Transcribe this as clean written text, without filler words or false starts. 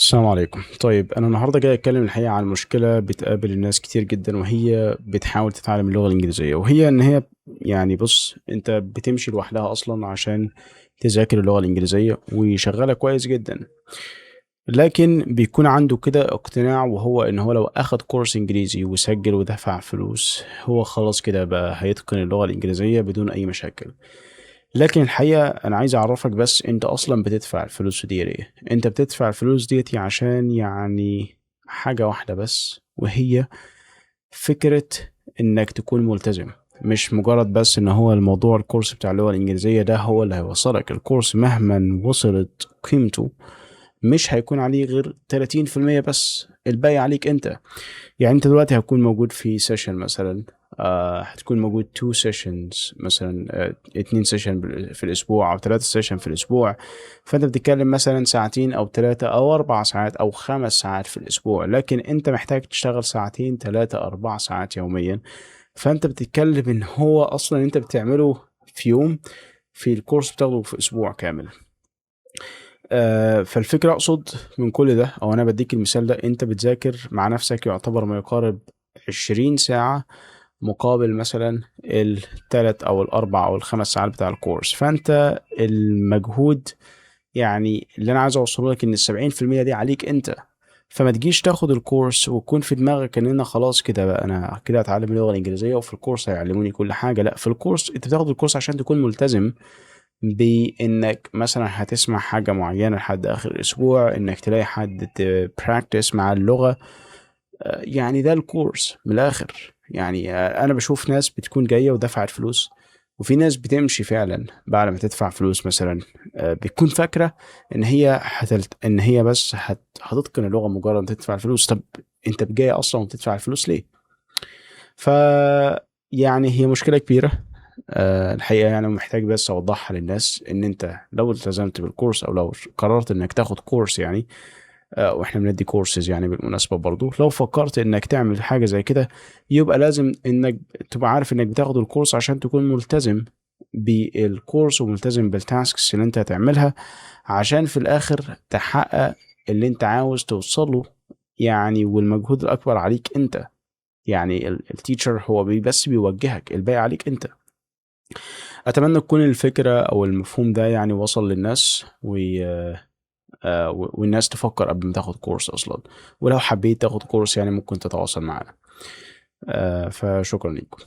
السلام عليكم. طيب أنا النهارده جاي أتكلم الحقيقة عن مشكلة بتقابل الناس كتير جدًا وهي بتحاول تتعلم اللغة الإنجليزية، وهي إن هي يعني بُص، أنت بتمشي لوحدها أصلًا عشان تذاكر اللغة الإنجليزية وشغالة كويس جدًا، لكن بيكون عنده كده اقتناع، وهو إن هو لو أخد كورس إنجليزي وسجل ودفع فلوس هو خلاص كده بقى هيتقن اللغة الإنجليزية بدون أي مشاكل. لكن الحقيقة أنا عايز أعرفك بس أنت أصلا بتدفع الفلوس دي ليه؟ أنت بتدفع الفلوس ديت عشان يعني حاجة واحدة بس، وهي فكرة إنك تكون ملتزم. مش مجرد بس إن هو الموضوع الكورس بتاع اللغة الإنجليزية ده هو اللي هيوصلك. الكورس مهما وصلت قيمته مش هيكون عليه غير 30% بس، الباقي عليك أنت. يعني أنت دلوقتي هتكون موجود في session مثلا، هتكون موجود 2 sessions مثلا، 2 session في الأسبوع أو 3 session في الأسبوع، فأنت بتتكلم مثلا ساعتين أو 3 أو 4 ساعات أو 5 ساعات في الأسبوع، لكن أنت محتاج تشتغل ساعتين 3 4 ساعات يوميا. فأنت بتتكلم إن هو أصلا أنت بتعمله في يوم، في الكورس بتاخده في أسبوع كامل. فالفكرة أقصد من كل ده، أو أنا بديك المثال ده، أنت بتذاكر مع نفسك يعتبر ما يقارب 20 ساعة مقابل مثلا التلات أو الأربع أو الخمس ساعات بتاع الكورس. فأنت المجهود يعني اللي أنا عايز أوصله لك إن 70% دي عليك أنت. فما تجيش تاخد الكورس ويكون في دماغك إن أنا خلاص كده بقى أنا كده هتعلم اللغة الإنجليزية وفي الكورس هيعلموني كل حاجة. لا، في الكورس أنت بتاخد الكورس عشان تكون ملتزم بإنك مثلا هتسمع حاجة معينة لحد آخر الأسبوع، إنك تلاقي حد ت practice مع اللغة. يعني ده الكورس من الآخر. يعني أنا بشوف ناس بتكون جاية ودفعت فلوس، وفي ناس بتمشي فعلا بعد ما تدفع فلوس مثلا، بتكون فاكرة إن هي إن هي بس هتتقن اللغة مجرد ما تدفع الفلوس. طب أنت جاي أصلا وتدفع الفلوس ليه؟ ف يعني هي مشكلة كبيرة. الحقيقة يعني محتاج بس أوضحها للناس إن أنت لو التزمت بالكورس أو لو قررت إنك تاخد كورس يعني، وإحنا بندي كورسز يعني بالمناسبة برضو، لو فكرت إنك تعمل حاجة زي كده يبقى لازم إنك تبقى عارف إنك بتاخد الكورس عشان تكون ملتزم بالكورس وملتزم بال tasks اللي أنت هتعملها عشان في الآخر تحقق اللي أنت عاوز توصله يعني، والمجهود الأكبر عليك أنت. يعني ال teacher هو بس بيوجهك، الباقي عليك أنت. أتمنى تكون الفكرة أو المفهوم ده يعني وصل للناس، والناس تفكر قبل ما تاخد كورس أصلا. ولو حبيت تاخد كورس يعني ممكن تتواصل معنا. فشكرا لكم.